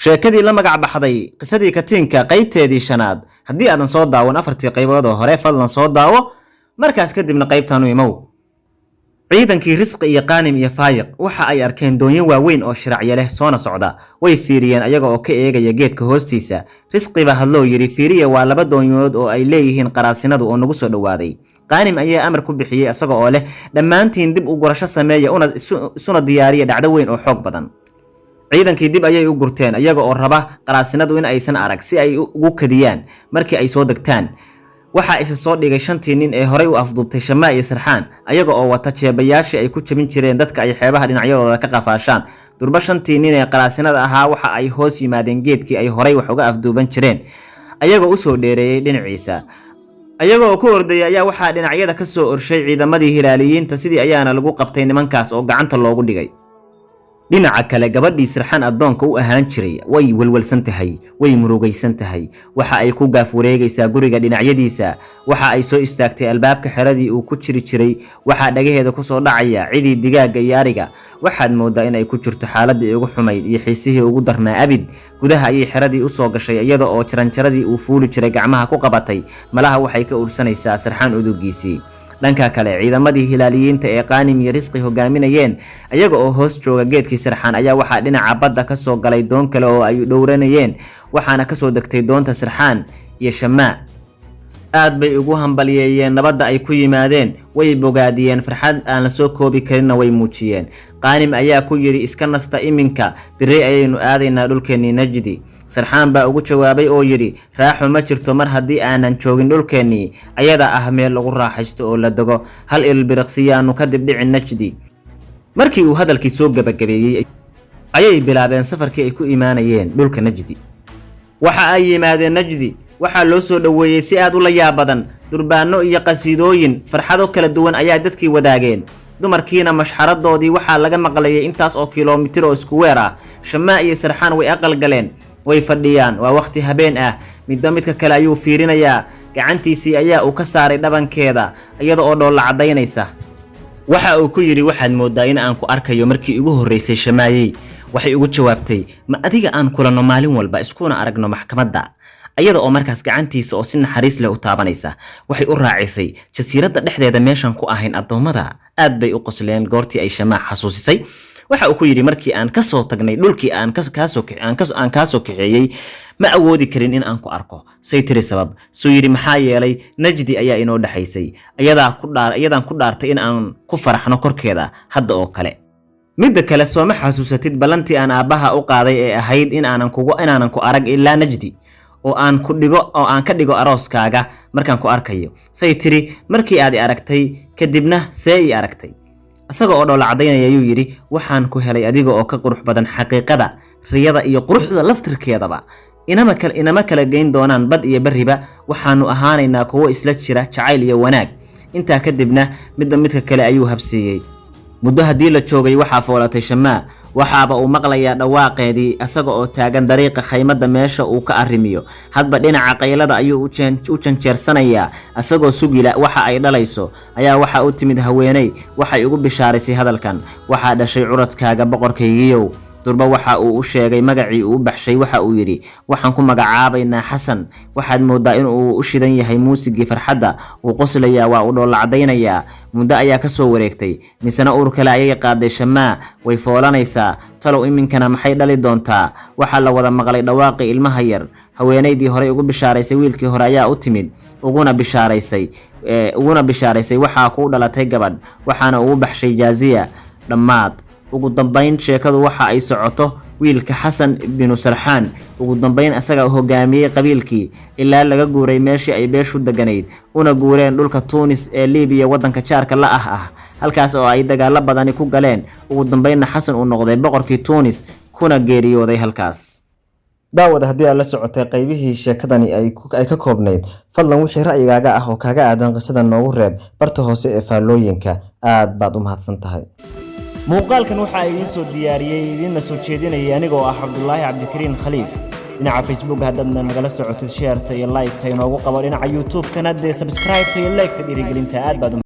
Sheekadii la magac baxday Qisadii Katiinka, qaybteedii shanaad. Haddii aadan soo daawan afartii qaybood oo hore, fadlan soo daawo, markaas kadibna qaybtan u imow. Ciidankii Risqi iyo Qaanim iyo Faayiq waxa ay arkeen doonyo waaweyn oo shiracyo leh soona socda. Way fiiriyeen ayaga oo ka eegaya geedka hoostiisa. Risqi baa hadloo yidhi: "Fiiriya, waa laba doonyood oo ay leeyihiin qaraasinadu oo nagu soo dhowaaday." Qaanim ayaa amar ku bixiyey isaga oo leh: "Dhammaantiin dib u gurasho sameeya, una isuna diyaariya dhacdo weyn oo xoog badan." Ciidankii dib ayay u gurteen, iyaga oo raba qaraasinadu in aysan arag si ay ugu kadiyaan markii ay soo degtaan. Waxaa isa soo dhigay shantii nin ee horay u afduubtay Shamaa iyo Sarxaan, ayaga oo wata jeebayaashii ay ku jabin jireen dadka ay xeebaha dhinacyadooda ka qafaashaan. Durba shantii nin ee qaraasinada ahaa waxa ay hoos yimaadeen geedkii ay horay wax uga afduuban jireen, ayagoo usoo dheereeyey dhinaciisa. Ayagoo ku ordayay ayaa waxaa dhinacyada ka soo orshay ciidamadii Hilaaliyiinta. Sidii ayaana lagu qabtay nimankaas oo gacanta loogu dhigay. Dhinaca kale, gabadhii Sirxaan addoonka u ahaan jiray way welwelsan tahay, way murugaysan tahay. Waxa ay ku gaaf wareegaysaa guriga dhinacyadiisa. Waxa ay soo istaagtay albaabka xeradii uu ku jiri jiray. Waxaa dhagaheeda kusoo dhacaya cidii digaagga iyo ariga. Waxaad mooddaa in ay ku jirto xaaladii ugu xumayd iyo xiisihii ugu darnaa abid. Gudaha ayay xeradii usoo gashay, iyada oo jaranjaradii uu fuuli jiray gacmaha ku qabatay. Malaha waxay ka ursanaysaa Sirxaan udugiisii. Dhanka kale, ciidamadii Hilaaliyiinta ee Qaanim iyo Risqi hogaaminayeen, iyaga oo hoos jooga geedkii Sirxaan, ayaa waxaa dhinaca badda ka soo galay doon kale oo ay dhowranayeen. Waxaana kasoo degtay doonta Sirxaan iyo Shamaa. Aad bay ugu hambaliyeeyeen nabadda ay ku yimaadeen, way bogaadiyeen, farxad aan la soo koobi karinna way muujiyeen. Qaanim ayaa ku yidhi: "Iska nasta iminka, beri ayaynu aadaynaa dhulkeennii Najdi." Sarxaan baa ugu jawaabay oo yidhi: "Raaxo ma jirto mar haddii aanan joogin dhulkeennii, ayada ah meel lagu raaxaysto oo la dego. Hal ilbiriqsiyaanu kadib dhicin Najdi." Markii uu hadalkii soo gabagabeeyey ayay bilaabeen safarkii ay ku imaanayeen dhulka Najdi. Waxa ay yimaadeen Najdi. Waxaa loo soo dhoweeyey si aad u la yaab badan. Durbaano iyo qasiidooyin, farxado kala duwan ayaa dadkii wadaageen. Dumarkiina mashxaradoodii waxaa laga maqlayay intaas oo kilomitir oo isku weer ah. Shamaa iyo Sarxaan way aqal galeen, way fadhiyaan. Waa wakhti habeen ah. Midba midka kale ayuu fiirinayaa. Gacantiisii ayaa uu ka saaray dhabankeeda, iyada oo dhoolla caddaynaysa. Waxa uu ku yidhi: "Waxaad mooddaa in aan ku arkayo markii igu horraysay, Shamaayey." Waxay ugu jawaabtay: "Ma adiga aan kulanno maalin walba, iskuna aragno maxkamadda?" Ayada oo markaas gacantiisa oo si naxariis leh u taabanaysa, waxay u raacisay: "Jasiiradda dhexdeeda meeshaan ku ahayn addoommada." Aad bay u qosleen goortii ay Shamaa xasuusisay. Waxa uu ku yidhi: "Markii aan ka soo tagnay dhulkii aan kaasoo kaxeeyey, ma awoodi karin in aan ku arko." Say tiri: "Sabab?" Suu yidhi: "Maxaa yeelay Najdi ayaa inoo dhexaysay, iyadaan ku dhaartay in aan ku faraxno korkeeda hadda oo kale. Midda kale, sooma xasuusatid ballantii aan aabbaha u qaaday ee ahayd in aanan kugu inaanan ku arag ilaa Najdi, oo aan ku dhigo oo aan ka dhigo arooskaaga markaan ku arkayo?" Say tiri: "Markii aad i aragtay kadibna see ii aragtay?" Isaga oo dhoola caddaynaya ayuu yidhi: "Waxaan ku helay adiga oo ka qurux badan xaqiiqada, riyada iyo quruxda laftirkeedaba. Inama kala geyn doonaan bad iyo berriba. Waxaanu ahaanaynaa kuwo isla jira jacayl iyo wanaag." Intaa kadibna midba midka kale ayuu habsiiyey. Muddo haddii la joogay, waxaa foolatay Shamaa. Waxaaba uu maqlayaa dhawaaqeedii isaga oo taagan dariiqa khaymadda meesha uu ka arrimiyo. Hadba dhinaca qaylada ayuu u janjeersanayaa, isagoo sugila waxa ay dhalayso. Ayaa waxa u timid haweeney. Waxay ugu bishaaraysay hadalkan: "Waxaa dhashay curadkaaga, boqorkaygiyow." Durba waxa uu u sheegay magacii uu u baxshay. Waxa uu yidhi: "Waxaan ku magacaabaynaa Xasan." Waxaad mooddaa in uu u shidan yahay muusigii farxadda. Wuu qoslayaa, waa uu dhoolla caddaynayaa. Muddo ayaa ka soo wareegtay, misena uur kale ayay qaaday Shamaa. Way foolanaysaa. Talow iminkana maxay dhali doontaa? Waxaa la wada maqlay dhawaaqii ilmaha yar. Haweenaydii horey ugu bishaaraysay wiilkii hore ayaa u timid, uguna bishaaraysay: "Waxaa kuu dhalatay gabadh." Waxaana ugu baxshay Jaaziya. Dhammaad. Ugu dambayn sheekadu waxa ay socoto, wiilka Xasan binu Sarxaan ugu dambayn asaga hogaamiyey qabiilkii, ilaa laga guuray meeshii ay beeshu deganayd, una guureen dhulka Tuunis ee Liibiya, waddanka jaarka la ah, halkaas oo ay dagaalo badani ku galeen. Ugu dambaynna Xasan uu noqday boqorkii Tuunis, kuna geeriyooday halkaas. Daawad, haddii aad la socotay qaybihii sheekadani ay ka koobnayd, fadlan wixii ra'yigaaga ah oo kaaga aadan qisadan noogu reeb barta hoose ee faallooyinka. Aad baad u mahadsan tahay. Muuqaalkan waxaa idiin soo diyaariyey, idiinna soo jeedinayay anigoo ah Cabdulaahi Cabdikariin Khaliif. Dhinaca Facebook haddaadna nagala socotid, share-ta iyo like-ta inoogu qabo. Dhinaca YouTube-kana dee subscribe-ta iyo like-ta dhiirigelinta. Aad baad u